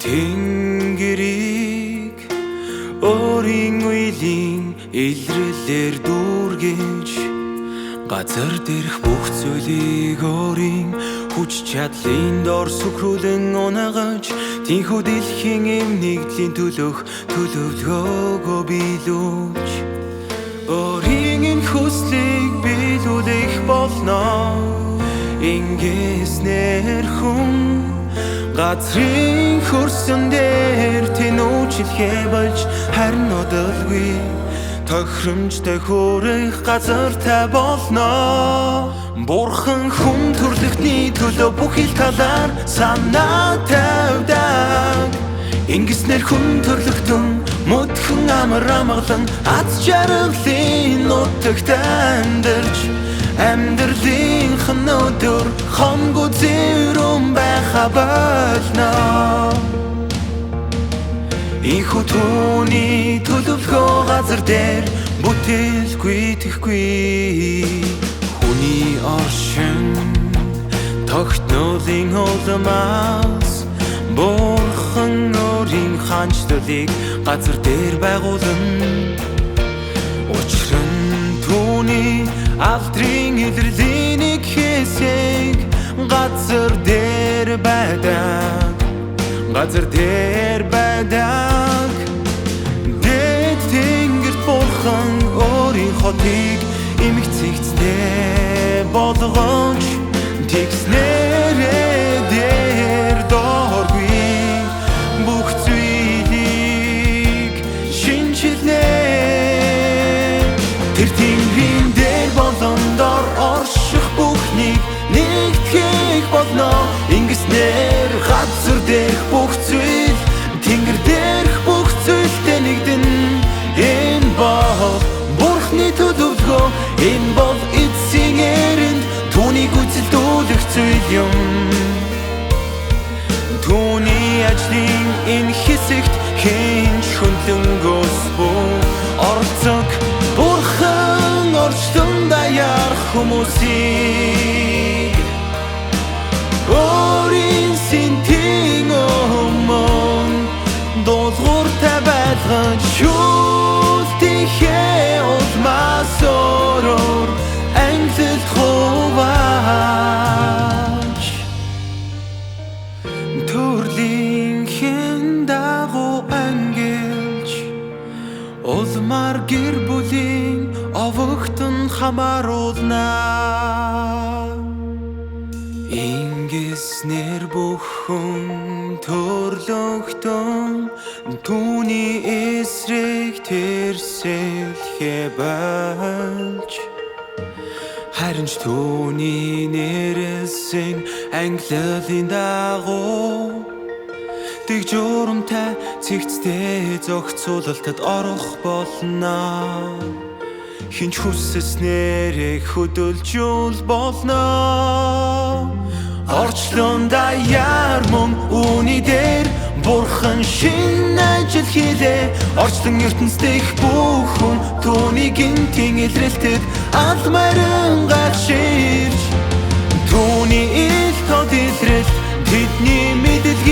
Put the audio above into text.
Тэнгэрийг өөрийн үеийн илрэлээр дүүргэж, газар дээрх бүх зүйлийг өөрийн хүч чадлын дор сүхрүүлэн унагаж, тийнхүү дэлхийн эм нэгдлийн төлөөх төлөвлөгөөгөө биелүүлж, өөрийн энэ хүслийг биелүүлэх болно. Ингэснээр хүн газрын хөрсөн дээр тэнүүчлэхээ болж харин удалгүй тохиромжтой хүрэх газартай болно. Бурхан хүн төрлөختний төлөө бүх ил талаар санаа тавьдаг. Ингэснээр хүн төрлөختөн мөдхөн амар амгалан аз жаргалын нутагт амьдарч, амьдралынх нь өдөр хонго зэврэн байха болно. Ийхүү түүний төлөвлөгөө газар дээр бүтээлгүй тэхгүй. Хүний оршин тогтнолын улмаас Бурхан өөрийн хаанчлалыг газар дээр байгуулна. Учир нь түүний алдрын илрэлийн нэг хэсэг газар дээр байдаг. Газар дээр байдаг. Дэд тэнгэрт Бурхан өөрийн хотыг эмх цэгцтэй болгож, тэгснээрээ дээр дооргүй бүх зүйлийг шинэчилнэ. Тэр тэнгэрийн дээр болон дор орших бүхнийг нэгтгэх болно. Ингэснээр газар дээрх бүх зүйл тэнгэр дээрх бүх зүйлтэй нэгдэн. Энэ бол Бурхны төлөвлөгөө, энэ бол эцсийн эрэнд түүнийг гүйцэлдүүлэх зүйл юм. Түүний ажлын энэ хэсэгт хэн ч хөндлөнгөөс бүү оролцог. Бурхан орчлон даяарх хүмүүсийг өөрийн сэнтийн өмнө дуулууртай байлгаж, шүүлтийнхээ улмаас өөрөөр ангилалд хувааж, төрлийнхэн дагуу ангилж, улмаар гэр бүлийн овогтон хамааруулна. Ингэснээр бүх хүн төрлөختөн түүний эсрэг тэрсэлхээ болж, харин ч түүний нэрэлсэн ангиллалын дагуу дэг журамтай цэгцтэй зохицуулалтад орох болно. Хэн ч хүссэнээрээ хөдөлжүүл болно. Орчлон даяар мөн үүний дээр Бурхан шинэ ажил хийлээ. Орчлон ертөнцийн бүх хүн түүний гинтийн илрэлтэд алмарын гайхширч, түүний ил тод илрэлт тэдний мэдлэгийг